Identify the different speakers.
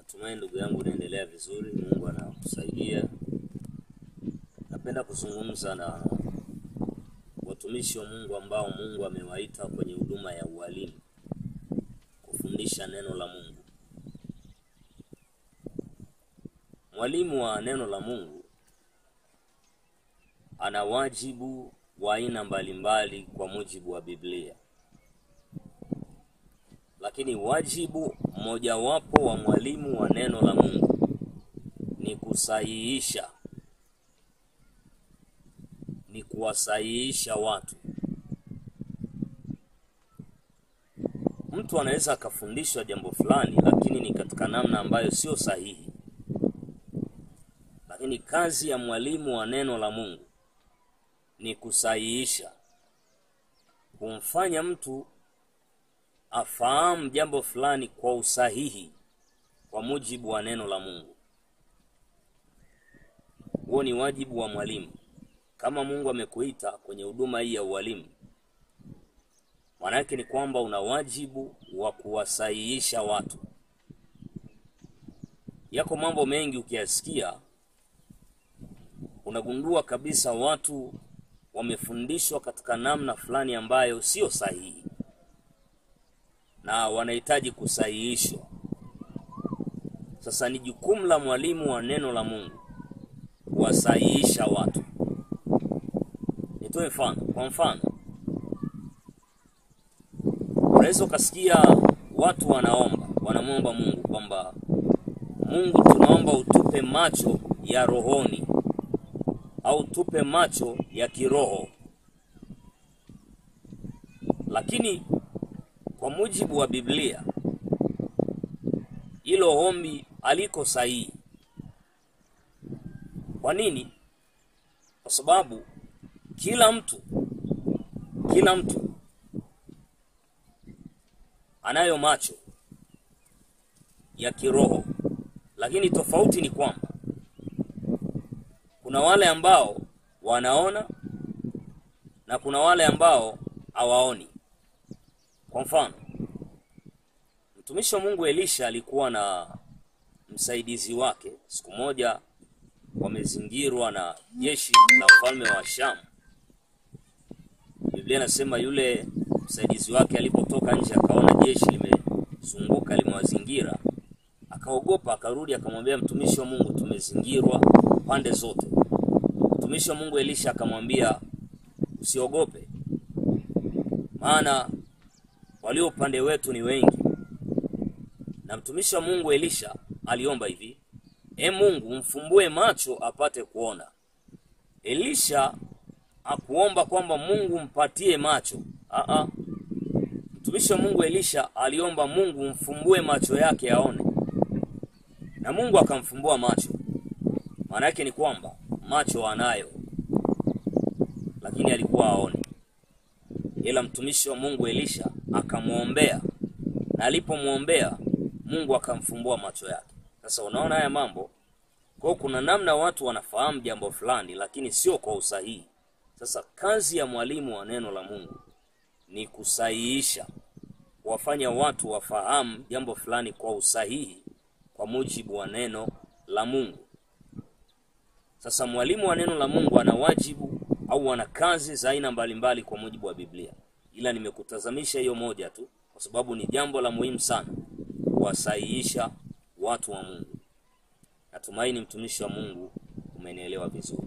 Speaker 1: Natumai ndugu yangu unaendelea vizuri, Mungu anakusaidia. Napenda kuzungumza na watumishi wa Mungu ambao Mungu amewaita kwenye huduma ya ualimu, kufundisha neno la Mungu. Mwalimu wa neno la Mungu ana wajibu wa aina mbalimbali kwa mujibu wa Biblia. Lakini wajibu mmojawapo wa mwalimu wa neno la Mungu ni kusahihisha, ni kuwasahihisha watu. Mtu anaweza akafundishwa jambo fulani, lakini ni katika namna ambayo sio sahihi. Lakini kazi ya mwalimu wa neno la Mungu ni kusahihisha, kumfanya mtu afahamu jambo fulani kwa usahihi kwa mujibu wa neno la Mungu. Huo ni wajibu wa mwalimu. Kama Mungu amekuita kwenye huduma hii ya ualimu, maana yake ni kwamba una wajibu wa kuwasahihisha watu. Yako mambo mengi ukiyasikia unagundua kabisa watu wamefundishwa katika namna fulani ambayo sio sahihi na wanahitaji kusahihishwa. Sasa ni jukumu la mwalimu wa neno la Mungu kuwasahihisha watu. Nitoe mfano. Kwa mfano, unaweza ukasikia watu wanaomba, wanamuomba Mungu kwamba Mungu, tunaomba utupe macho ya rohoni au tupe macho ya kiroho. Lakini kwa mujibu wa Biblia, hilo ombi aliko sahihi. Kwa nini? Kwa sababu kila mtu anayo macho ya kiroho, lakini tofauti ni kwamba kuna wale ambao wanaona na kuna wale ambao hawaoni. Kwa mfano, mtumishi wa Mungu Elisha alikuwa na msaidizi wake. Siku moja wamezingirwa na jeshi la mfalme wa Shamu. Biblia inasema yule msaidizi wake alipotoka nje akaona jeshi limezunguka, limewazingira, akaogopa, akarudi akamwambia mtumishi wa Mungu, tumezingirwa pande zote. Mtumishi wa Mungu Elisha akamwambia, usiogope, maana walio upande wetu ni wengi. Na mtumishi wa Mungu Elisha aliomba hivi, E Mungu, mfumbue macho apate kuona. Elisha hakuomba kwamba Mungu mpatie macho. Mtumishi wa Mungu Elisha aliomba Mungu mfumbue macho yake aone. Na Mungu akamfumbua macho. Maana yake ni kwamba macho anayo, lakini alikuwa aone. Ila mtumishi wa Mungu Elisha akamuombea, na alipomuombea Mungu akamfumbua macho yake. Sasa unaona haya mambo. Kwa kuna namna watu wanafahamu jambo fulani lakini sio kwa usahihi. Sasa kazi ya mwalimu wa neno la Mungu ni kusahihisha, kuwafanya watu wafahamu jambo fulani kwa usahihi kwa mujibu wa neno la Mungu. Sasa mwalimu wa neno la Mungu ana wajibu au ana kazi za aina mbalimbali kwa mujibu wa Biblia. Ila nimekutazamisha hiyo moja tu kwa sababu ni jambo la muhimu sana, kuwasahihisha watu wa Mungu. Natumaini mtumishi wa Mungu umenielewa vizuri.